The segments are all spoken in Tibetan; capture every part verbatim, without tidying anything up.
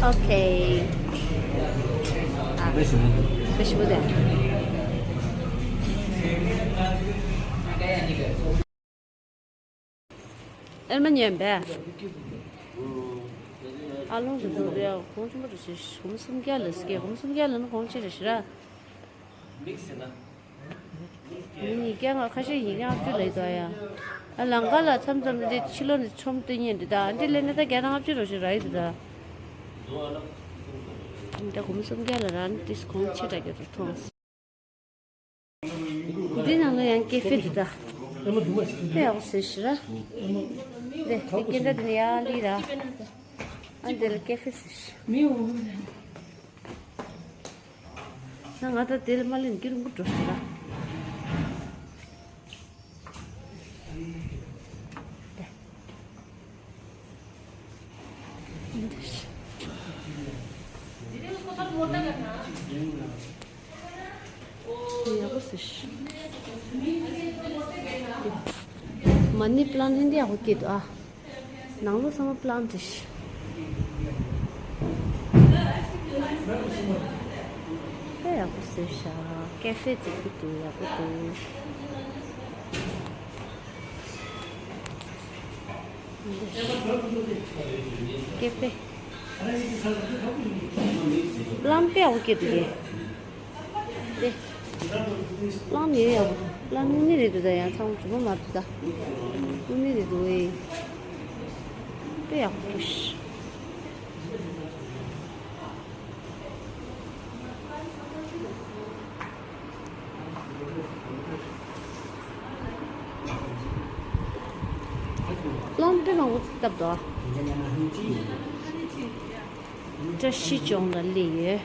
Okay. ཨ། དཔེ་ཞིམ་པོ་འདུག་དཔེ་ཞིམ་པོ་འདུག་ཨེར་མ་ཉན་པས། ཨ་ལོང་དུ་འདུག་རེད། གོང་ཆེན་པོ་རེད་ཤི། གོང་སུམ་བརྒྱ་ལ་སྐད། གོང་སུམ་བརྒྱ་ལ་ནི་གོང་ཆེ་རེད་ཤི་ར། མི་ཉིས་བརྒྱ་ང་ཁ་ཤས་ཡིན་ཀྱང་ལྔ་བཅུ་ལ་ཡོད་ཡ། ཨ་ལང་ཀ་ལ་མཚམས་མཚམས་འདི་ཕྱི་ལོགས་ནས་ཆོམ་སྟོན་ཉན་འདི་ད་འདི་ལས་ནི་ད་བརྒྱ་དང་ལྔ་བཅུ་རོ་ཞིག་ར་ཡོད་ད། འདི་གོང་སུམ་བརྒྱ་ལ་རང་ཏིས་གོང་ཆེ་དྲག་གི་རུ་མཐོང་། འདི་ནང་ལ་ཡང་ཀེ་ཧྥེ་འདི་ད། དཔེ་ཡག་པོ་ཟེར་ཤི་ར། འདི་འདི་སྐད་འདྲ་འདི་ནི་ཡག་ལི་ར། ཨ་འདི་ལ་ཀེ་ཧྥེ་ཟེར་ཤི། ན་ང་ད་དེ་ལ་མ་ལེན་སྐྱིད་རུང་པོ་འགྲོ་ཟེར་ར། ཡག་པོ་ཟེར། མ་ནི་པི་ལན་ཧིན་དི་ཡག་པོ་སྐྱེས་འདུག་ཨ། ནང་ལོ་ཚང་མ་པི་ལན་ཏི་ཤི། དཔེ་ཡག་པོ་བཟོས་ཤག་ཀེ་ཧྥེ་རྫིག་པོ་འདུག་ཡག་པོ་འདུག་ཀེ་ཧྥེ། པི་ལན་དཔེ་ཡག་པོ་སྐྱེས་འདུག་གས། དེ། གླང་ནི་ཡག་པོ། གླང་ནི་རེད་འདུག་ད་ཡང་ཚང་མ་གྲུབ་པ་མ་འདུག་ད། ཀླུ་ནི་རེད་འདུག་ཨེ། དཔེ་ཡག་པོ་ཞིག་གླང་དཔེ་མང་པོ་བཏབ་འདུག་བཀྲ་ཤིས་ལྗོངས་ལ་སླེབས་ཡོད།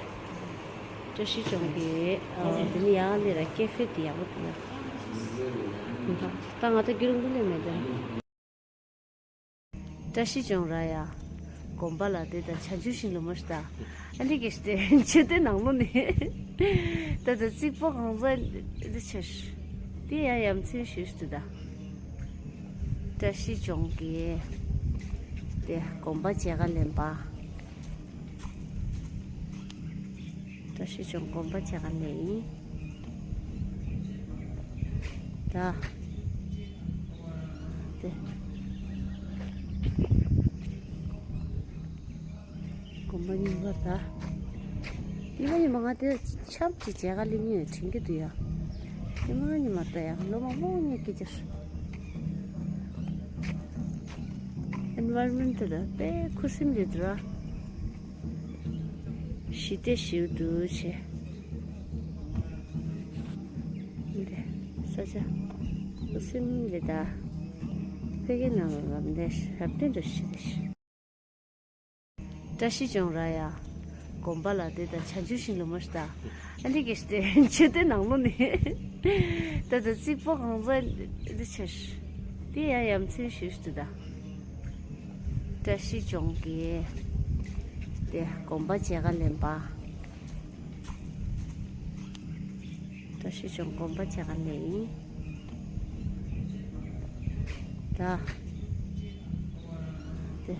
བཀྲ་ཤིས་ལྗོངས་ཀྱི་ཨ་དེ་ནི་ཡང་ལས་ར་ཀེ་ཧྥེ་དེ་ཡག་པོ་འདུག་ཡ། ད་ང་ད་རྒྱུན་རིང་པོ་སླེབས་མེད་དེ། བཀྲ་ཤིས་ལྗོངས་ར་ཡ། དགོན་པ་ལ་དེ་ད་བྱང་ཆུབ་ཤིང་ལ་མོ་ཤི་ད། ཨ་ནི་གེ་ཤི་དེ་མཆོད་རྟེན་ནང་ལོ་ནི། ད་ད་རྩིག་པོ་གང་ཟག་འདི་ཆེ་ཤི། དེ་ཡ་ཡ་མཚན་ཤི་ཤི་དུ་ད། བཀྲ་ཤིས་ལྗོངས་ཀྱི། དེ་དགོན་པ་མཇལ་ཁ་ལེན་པ། བཀྲ་ཤིས་ལྗོངས་དགོན་པ་མཇལ་ཁ་ནས་ཡིན། ད། དེ། དགོན་པ་རྙིང་པ་ད། རྙིང་པ་ཉི་མ་ང་དེ་ཆབ་ཀྱི་མཇལ་ཁ་ལེན་ཉེ་དྲན་གྱི་འདུག་ཡ། རྙིང་པ་ཉི་མ་ད་ཡ་ལོ་མང་པོ་ཉེ་སྐད་ཆར། ཨེན་ཝའི་རོན་མེན་ཊི་ལ་དཔེ་ཁུ་སིམ་རེད་འདུག་ར། ཞི་བདེ་ཞེ་པོ་འདུག་བྱས། འདི་ས་ཆ་ཁུ་སིམ་རེད་ད། ཕ་གི་ནང་ལ་འདི་ཞབས་བརྟན་འདྲ་ཞིག་རེད། བཀྲ་ཤིས་ལྗོངས་ར་ཡ། དགོན་པ་ལ་དེ་ད་བྱང་ཆུབ་ཤིང་ལ་མོ་ཤི་ད། ཨ་ནི་གེ་ཤི་དེ་མཆོད་རྟེན་ནང་ལོ་ནི། ད་ད་རྩིག་པོ་གང་ཟག་འདི་ཆེ་ཤི། དེ་ཡ་ཡ་མཚན་ཤི་ཤི་དུ་ད། བཀྲ་ཤིས་ལྗོངས་ཀྱི། དེ་དགོན་པ་མཇལ་ཁ་ལེན་པ། བཀྲ་ཤིས་ལྗོངས་དགོན་པ་མཇལ་ཁ་ནས་ཡིན། ད། དེ།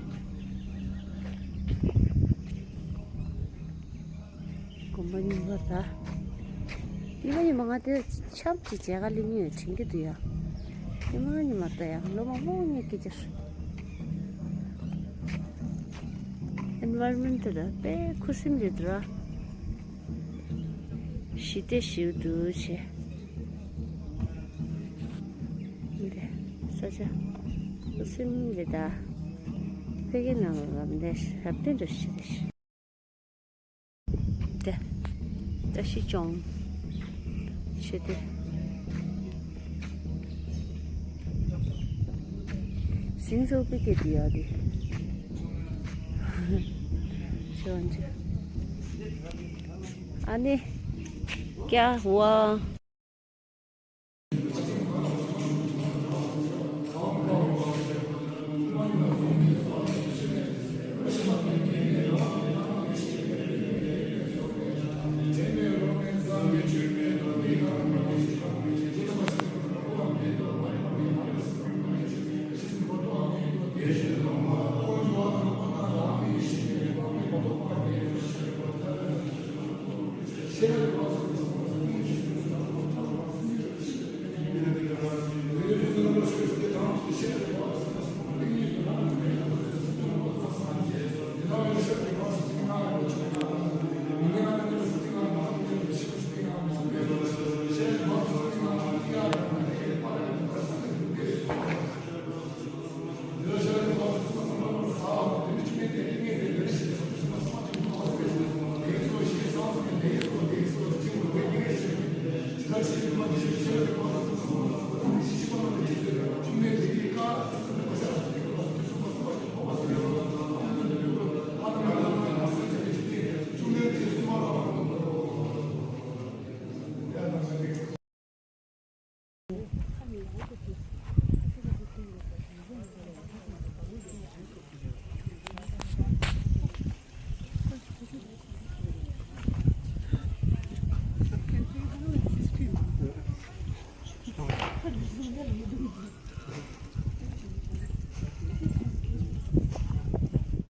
དགོན་པ་རྙིང་པ་ད། ཉི་མ་ཉི་མ་ང་དེ་ཆབ་ཀྱི་མཇལ་ཁ་ལེན་ཉེ་དྲན་གྱི་འདུག་ཡ། ཉི་མ་ཉི་མ་ད་ཡ་ལོ་མང་པོ་ཉེ་སྐད་ཆར། ཨེན་ཝའི་རོན་མེན་ཊི་ལ་དཔེ་ཁུ་སིམ་རེད་འདུག་ར། ཞི་བདེ་ཞེ་པོ་འདུག་བྱས། འདི་ས་ཆ་ཁུ་སིམ་རེད་ད། ཕ་གི་ནང་ལ་འདི་ཞབས་བརྟན་འདྲ་ཞིག་རེད། འདི་བཀྲ་ཤིས་ལྗོངས་ཞེ་དེ། ཟིང་ཟོ་པི་ཀེ་དི་ཡ་དི། ཞེ་བ་འཇུ། ཨ་ནི། ཀྱ་ཝ།